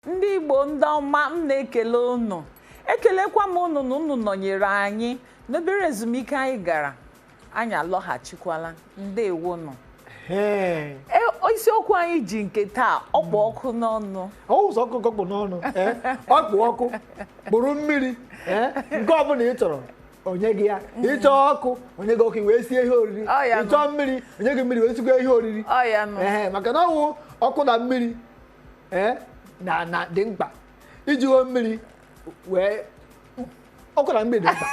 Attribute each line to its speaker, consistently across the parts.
Speaker 1: Ndị Igbo ndị ọma, m na-ekele unu. Ekelekwa m unu na unu nọnyere anyị n'obere ezumike anyị gara. Anyị alọghachikwala. Ndewonụ.
Speaker 2: Ee.
Speaker 1: Isiokwu anyị ji nke taa ọkpụ ọkụ n'ọnụ.
Speaker 2: Ọwụzọ ọkụ kpụ n'ọnụ, ee, ọkpụ ọkụ kpụrụ mmiri, ee, nke ọbụla ị chọrọ onye gị ya. Ịchọọ ọkụ, onye gị ọkụ wee sie ihe oriri.
Speaker 1: Ọ ya nụ.
Speaker 2: Ịchọọ mmiri, onye gị mmiri wee sikwa ihe oriri.
Speaker 1: Ọ ya nụ.
Speaker 2: Ee, maka na ọwụ ọkụ na mmiri, ee, na dị mkpa iji hoo mmiri wee ọkụ na mmiri dị mkpa.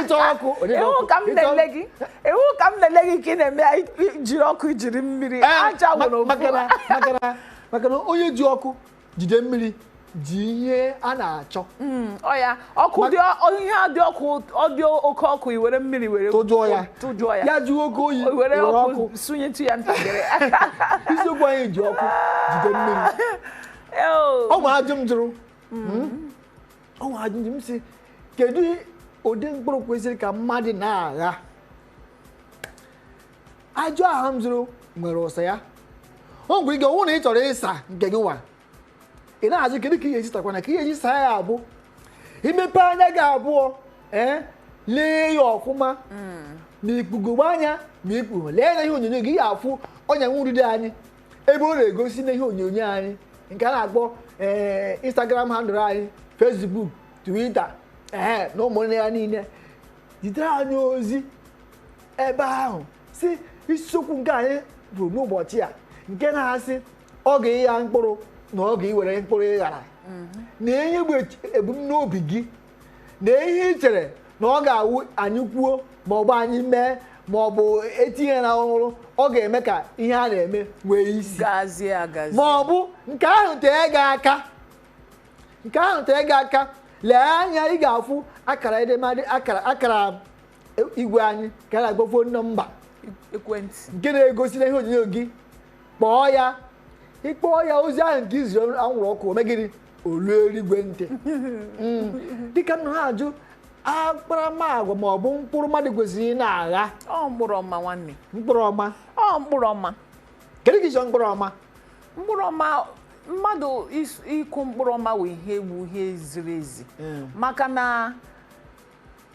Speaker 2: Ịchọọ ọkụ, onye gị
Speaker 1: Ewu
Speaker 2: ọkụ.
Speaker 1: ka m na-ele gị, ewu ka m na-ele gị ka ị na-eme ya, jiri ọkụ jiri mmiri.
Speaker 2: Ee,
Speaker 1: aja nwere ofu.
Speaker 2: Maka na onye ji ọkụ jide mmiri ji ihe a na-achọ.
Speaker 1: Ọ ya ọkụ dị ihe a dị ọkụ, ọ dị oke ọkụ, i were mmiri were
Speaker 2: tụjụọ ya.
Speaker 1: Tụjụọ ya.
Speaker 2: Ya jụọ oke oyi,
Speaker 1: were
Speaker 2: were
Speaker 1: ọkụ
Speaker 2: ọkụ
Speaker 1: sunyetụ ya ntakịrị.
Speaker 2: Isiokwu anyị ji ọkụ jide mmiri.
Speaker 1: Eo.
Speaker 2: Ọ nwe ajụ m jụrụ. Ọ nwe ajụ m jụrụ, m sị, kedu ụdị mkpụrụ kwesịrị ka mmadụ na-agha? Ajụ ahụ m jụrụ nwere ụsa ya. O nwere ike ọ bụrụ na ị chọrọ ịsa nke gị nwa, ị na-ajụ kedu ka ị ga-esi takwana ka ị ga-esi saa ya. Abụ imepe anya gị abụọ, ee, lee ya ọfụma ma ikpugogbe anya ma ikpu lee na ihe onyonyo gị, ị ga-afụ ọnya nwuride anyị ebe ọ na-egosi na ihe onyonyo anyị nke a na-akpọ, ee, Instagram handle anyị, Facebook, Twitter, ee, na ụmụnne ya niile. Zitere anyị ozi ebe ahụ si isiokwu nke anyị bụ n'ụbọchị a nke na-asị oge ịgha mkpụrụ na oge iwere mkpụrụ ịghara, na ihe bụ ebumnobi gị na ihe ị chere na ọ ga-awụ anyị kwuo ma ọ bụ anyị mee ma ọ bụ etinye na ọrụ, ọ ga-eme ka ihe a na-eme nwee isi.
Speaker 1: Gazie agazie.
Speaker 2: Ma ọ bụ nke ahụ tee gị aka, nke ahụ tee gị aka. Lee anya, ị ga-afụ akara edemede, akara igwe anyị ka a na-akpọ phone number.
Speaker 1: Ekwentị.
Speaker 2: Nke na-egosi na ihe onyonyo gị. Kpọọ ya, ịkpọọ ya, ozi ahụ nke iziri anwụrụ ọkụ omegịrị olu eluigwe ntị. Dịka m nọ na-ajụ akparamagwa ma ọ bụ mkpụrụ mmadụ kwesịrị ị na-agha.
Speaker 1: Ọ mkpụrụ ọma, nwanne.
Speaker 2: Mkpụrụ ọma.
Speaker 1: Ọ mkpụrụ ọma.
Speaker 2: Kedu ka ịchọ mkpụrụ ọma?
Speaker 1: Mkpụrụ ọma, mmadụ ịkụ mkpụrụ ọma wụ ihe wu ihe ziri ezi, maka na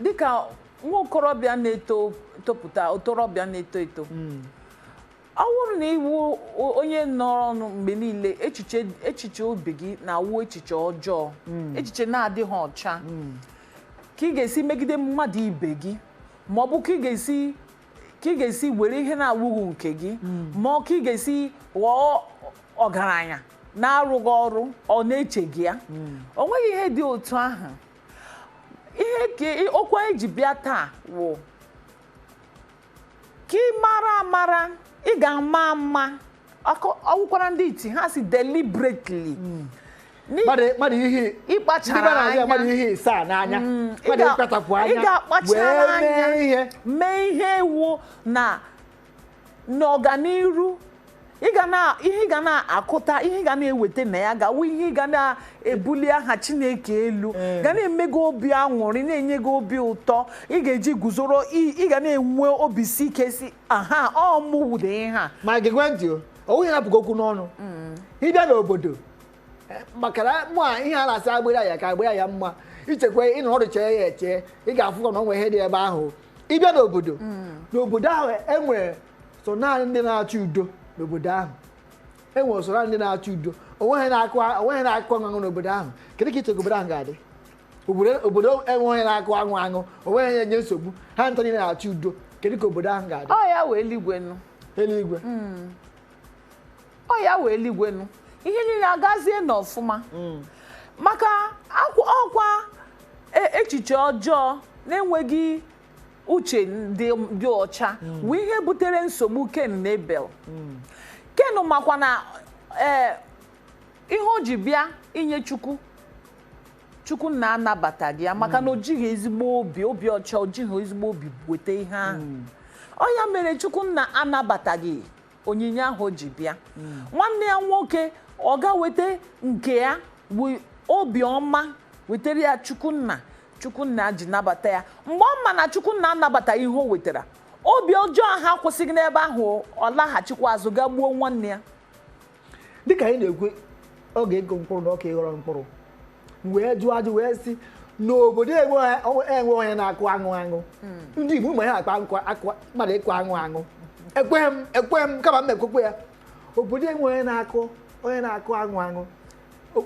Speaker 1: dịka nwa okorobịa na-eto topụta, okorobịa na-eto eto, ọ bụrụ na iwu onye nọrọ ọnụ mgbe niile, echiche obi gị na-awụ echiche ọjọọ, echiche na-adịghị ọcha, ka ị ga-esi megide mmadụ ibe gị, ma ọ bụ ka ị ga-esi were ihe na-awụghị nke gị, ma ọ ka ị ga-esi ghọọ ọgaranya na-arụghị ọrụ, ọ na-eche gị ya, o nweghị ihe dị otu ahụ. Ihe ka okwu anyị ji bịa taa wụ ka ị mara amara ị ga-ama ama ọwụkwara ndị iti ha si deliberately
Speaker 2: Mmadụ ihe
Speaker 1: ịkpachara
Speaker 2: ndị be na-asị
Speaker 1: anya.
Speaker 2: Mmadụ ihe ịsaa n'anya, mmadụ ịkpachapụ
Speaker 1: ị
Speaker 2: anya
Speaker 1: ga-akpachara
Speaker 2: wee mee
Speaker 1: anya
Speaker 2: ihe.
Speaker 1: Mee ihe ewu na n'ọganiru ị ga na ihe ị ga na-akụta, ihe ị ga na-eweta na ya ga-awụ ihe ị ga na-ebuli aha Chineke elu, ga na-eme gị obi aṅụrị, na-enye gị obi ụtọ ị ga-eji guzoro, ị ga na-enwe obi si ike si aha ọ mụ wude ihe a.
Speaker 2: Ma gekwe ntị, o onweghị napụghị okwu n'ọnụ. Ịbịa n'obodo, maka na mụ a ihe a na-asị agbịrị ya ka agbịrị ya mma ichekwa ịnọ ọdụ chee ya eche, ị ga-afụkwa na ọ nwere ihe dị ebe ahụ. Ịbịa n'obodo ahụ, enwere so naanị ndị na-achọ udo n'obodo ahụ, enwere so naanị ndị na-achọ udo, onweghị na-akụ aṅụ aṅụ n'obodo ahụ. Kedu ka iche ka obodo ahụ ga-adị? Obodo enweghị na-akụ aṅụ aṅụ, onweghị na-enye nsogbu, ha nta niile na-achọ udo, kedu ka obodo ahụ ga-adị?
Speaker 1: Ọ ya wee eluigwe nụ.
Speaker 2: Eluigwe.
Speaker 1: Ọ ya wee eluigwe nụ, ihe niile agazie n'ọfụma, maka ọkwa echiche ọjọọ na-enweghị uche dị ọcha bụ ihe butere nsogbu Ken na Ebel. Ken makwa na, ee, ihe o ji bịa inye Chukwu, Chukwu na-anabataghị ya, maka na o jighị ezigbo obi, obi ọcha, o jighị ezigbo obi weta ihe ahụ. Ọ ya mere Chukwu nna anabataghị onyinye ahụ o ji bịa. Nwanne ya nwoke, ọ ga weta nke ya bụ obiọma wetara ya Chukwunna, Chukwunna ji nabata ya. Mgbe ọ ma na Chukwunna anabata ihe o wetara, obi ọjọọ ahụ akwụsịghị n'ebe ahụ, ọ laghachikwa azụ gaa gbuo nwanne ya.
Speaker 2: Dịka anyị na-ekwu Oge ịkụ mkpụrụ na oge ịghọrọ mkpụrụ. M wee jụọ ajụ wee sị n'obodo enwe onye na-akụ aṅụ aṅụ. Ndị Igbo ụmụ ya na-akpa mmadụ ịkụ aṅụ aṅụ. Ekwe m kama m ekwekwe ya. Obodo enwe onye na-akụ aṅụ aṅụ.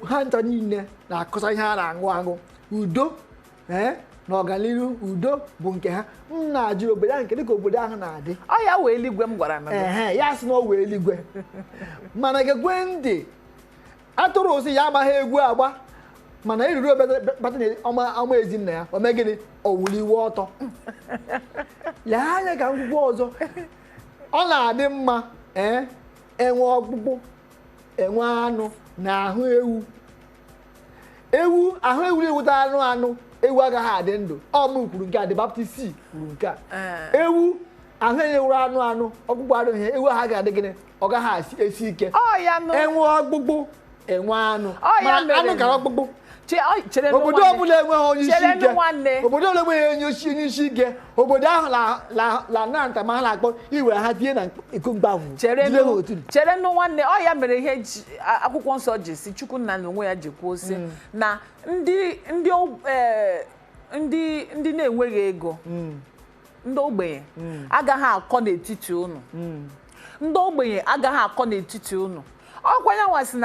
Speaker 2: Ha ncha niile na-akụsa ihe a na-aṅụ aṅụ. Udo na ọganihu udo bụ nke ha. M na-ajụ obodo ahụ kedu ka obodo ahụ na-adị.
Speaker 1: Ọ ya wee eluigwe m gwara na
Speaker 2: ehe ya sị na ọ wee eluigwe. Mana gekwe ntị, atụrụ osi ya amaghị egwu agba, mana eruru bata na ọma ezi nna ya o mee gịnị? Owuliwe ọtọ. Lee anya ka ngwugwu ọzọ ọ na-adị mma. Enwe ọkpụkpụ, enwe anụ na ahụ ewu. Ewu ahụ ewu na-ewute anụ anụ, ewu agaghị adị ndụ. Ọ mụ kwuru nke a, the Baptist kwuru nke a. Ewu ahụ enyewuru anụ anụ, ọkpụkpụ adịghị, ewu ahụ agaghị adị gịnị? Ọ gaghị esi ike. Enwe ọkpụkpụ, enwe anụ, mana anụ kara ọkpụkpụ. Obodo ọbụla enweghị onye isi ike, obodo ọbụla enweghị onye isi ike, obodo ahụ la na ntamahụ na-akpọ iwere ha tinye na iko mgbahụ.
Speaker 1: Chere nụ nwanne, ọ ya mere ihe akwụkwọ nsọ ji si Chukwu nna na onwe ya ji kwuo sị na ndị na-enweghị ego, ndị ogbenye agaghị akọ n'etiti unu. Ndị ogbenye agaghị akọ n'etiti unu. Ọkwa ya nwasị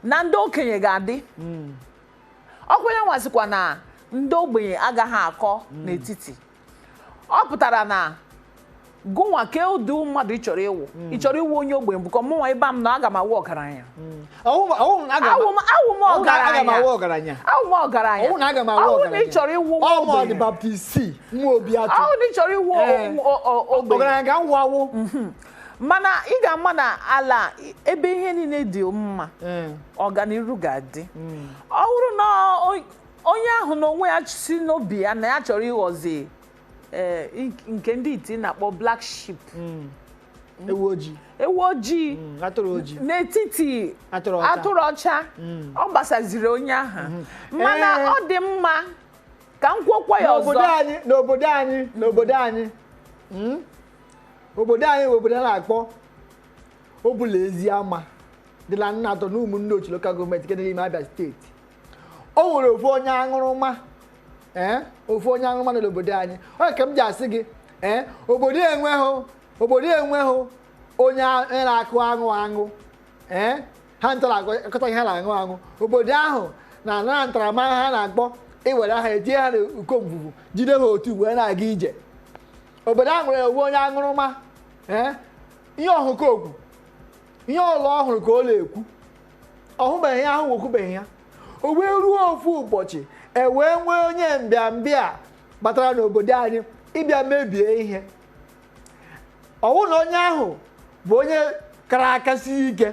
Speaker 1: na ndị okenye ga-adị. Ọkwa ya nwasịkwa na ndị ogbenye agaghị akọ n'etiti. Ọ pụtara na gụnwa ke ụdị mmadụ ị chọrọ ịwụ. Ị chọrọ ịwụ onye ogbenye bụkọ mụnwa ịba m na aga m awụ ọgaranya. Awụ m ọgaranya. Awụ m ọgaranya. Awụ na ị chọrọ ịwụ ogbenye. Awụ na ị chọrọ ịwụ ogbenye. Mana ị ga-ama na ala ebe ihe niile dị mma, ọganiru ga-adị. Ọ bụrụ na onye ahụ na onwe ya si n'obi ya na ya chọrọ ịghọzi nke ndị iti na-akpọ black sheep, ewu ojii n'etiti atụrụ ọcha, ọ gbasaziri onye ahụ. Mana ọ dị mma ka m kwuokwa ya ọzọ.
Speaker 2: N'obodo anyị obodo anyị bụ obodo a na-akpọ Obula Eziama dị na Nnatọ na ụmụnne ochi lokal gọọmenti nke dị n'ime Abia steeti. O nwere ofu onye aṅụrụma, ofu onye aṅụrụma nọ n'obodo anyị. Ọ ka m ji asị gị, obodo enweghị onye na-akụ aṅụ aṅụ, ha ntara akọta ihe ha na-aṅụ aṅụ. Obodo ahụ na-anara ntaramahụhụ ha na-akpọ iwere ha etinye ha n'uko mvụvụ, jide ha otu wee na-aga ije. Obodo ahụ nwere owu onye aṅụrụma. Ihe ọhụkọ okwu, ihe ọlụ ọhụrụ ka ọ na-ekwu, ọhụbeghị ya, ahụ okwubeghị ya. O wee ruo ofu ụbọchị e wee nwee onye mbịambịa batara n'obodo anyị ịbịa mebie ihe. Ọwụ na onye ahụ bụ onye kara aka sie ike,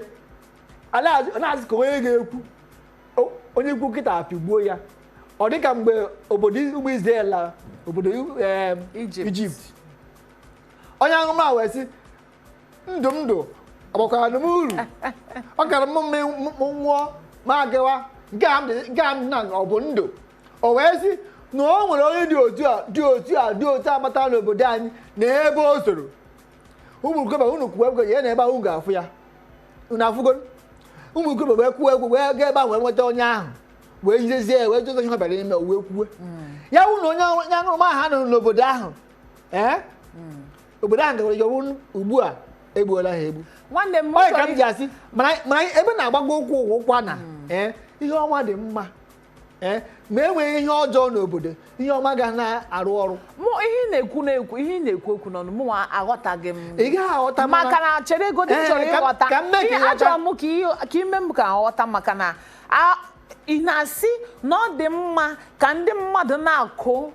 Speaker 2: a na-asị ka onye ga-ekwu, onye kwu kịta apịgbuo ya. Ọ dịka mgbe obodo ụmụ Izrel na obodo Ijipt, onye aṅụma wee sị ndụ m ndụ ọgbakwara m uru, ọ kara m mma nwụọ ma agawa nke a m na ọ bụ ndụ. O wee sị na o nwere onye dị otu a dị otu a dị otu a batara n'obodo anyị na ebe o soro. Ụmụ okorobịa unu kwuo egwu ya na ebe ahụ ga-afụ ya, unu afụgo. Ụmụ okorobịa wee kwuo egwu wee gaa ebe ahụ wee nweta onye ahụ wee jidezie ya wee dozie ihe ọ bịara ime, wee kwuo ya wụ na onye aṅụrụma ahụ nọ n'obodo ahụ. Obodo ahụ gawara yọwụ ugbu a egbuola ha egbu.
Speaker 1: Nwanne m
Speaker 2: onye ka m ji asị mana ebe na-agbago ụkwụ ụkwa na ihe ọma dị mma, ma enweghị ihe ọjọọ n'obodo, ihe ọma ga na-arụ ọrụ.
Speaker 1: Mụ ihe ị na-ekwu ihe ị na-ekwu okwu n'ọnụ mụ aghọtaghị m.
Speaker 2: Ị gaghị aghọta
Speaker 1: maka na chere ego dị chọrọ ịghọta. Ihe achọrọ m ka ime m ka aghọta, maka na ị na-asị na ọ dị mma ka ndị mmadụ na-akụ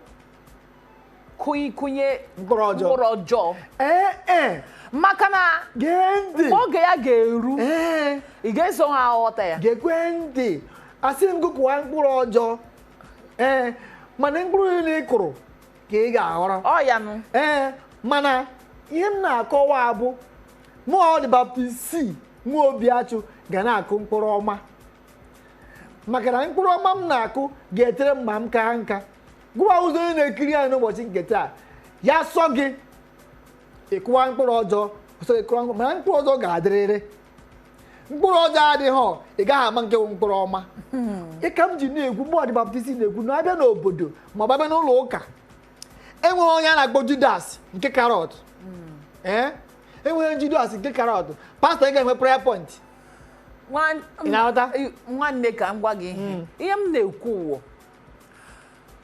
Speaker 1: kụnye
Speaker 2: mkpụrụ
Speaker 1: ọjọọ. Maka na oge ya ga-eru, ị ga-eso ha aghọta ya.
Speaker 2: Gekwe ntị, asị m gụkwa mkpụrụ ọjọọ, mana mkpụrụ niile ị kụrụ ka ị ga-aghọrọ.
Speaker 1: Ọ ya nụ.
Speaker 2: Mana ihe m na-akọwa bụ mụ ọ dị Baptist nwa Obiachụ ga na-akụ mkpụrụ ọma, maka na mkpụrụ ọma m na-akụ ga-etere m ma m kaa nka. Gụwa ụzọ onye na-ekiri anyị n'ụbọchị nke taa, ya sọ gị ịkụwa mkpụrụ ọjọọ, ọsọ gị kụwa mkpụrụ, mana mkpụrụ ọjọọ ga-adịrịrị. Mkpụrụ ọjọọ adịghị, ị gaghị ama nke bụ mkpụrụ ọma. Ịka m ji na-ekwu, mụ Baptist na-ekwu na abịa n'obodo ma ọ bụ abịa n'ụlọ ụka, enweghị onye a na-akpọ Judas nke Karọt. Ee, enweghị Judas nke Karọt. Pastọ, ị ga-enwe prayer point. Ị na-aghọta?
Speaker 1: Nwanne, ka m gwa gị ihe m na-ekwu wụ,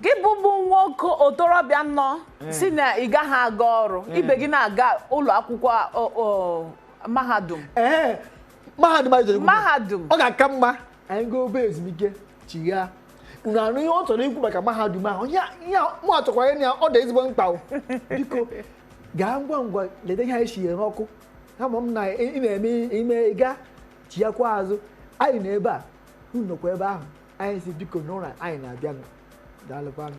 Speaker 1: gị bụbụ nwoke otorobịa nọ si na ị gaghị aga ọrụ, ibe gị na-aga ụlọ akwụkwọ mahadum.
Speaker 2: Ee, mahadum anyị chọrọ ikwu.
Speaker 1: Mahadum.
Speaker 2: Ọ ga-aka mma anyị gaa obe ezumike, chigha unu anụ ihe ọ chọrọ ikwu maka mahadum ahụ. Ihe mụ achọkwara ịnụ ya, ọ dị ezigbo mkpa o. Biko gaa ngwa ngwa leta ihe anyị shinyere n'ọkụ, kama m na ị na-eme ime ị gaa chighakwa azụ. Anyị nọ ebe a, unu nọkwa ebe ahụ. Anyị si biko n'ụlọ anyị na-abịanụ. Daalụkwanụ.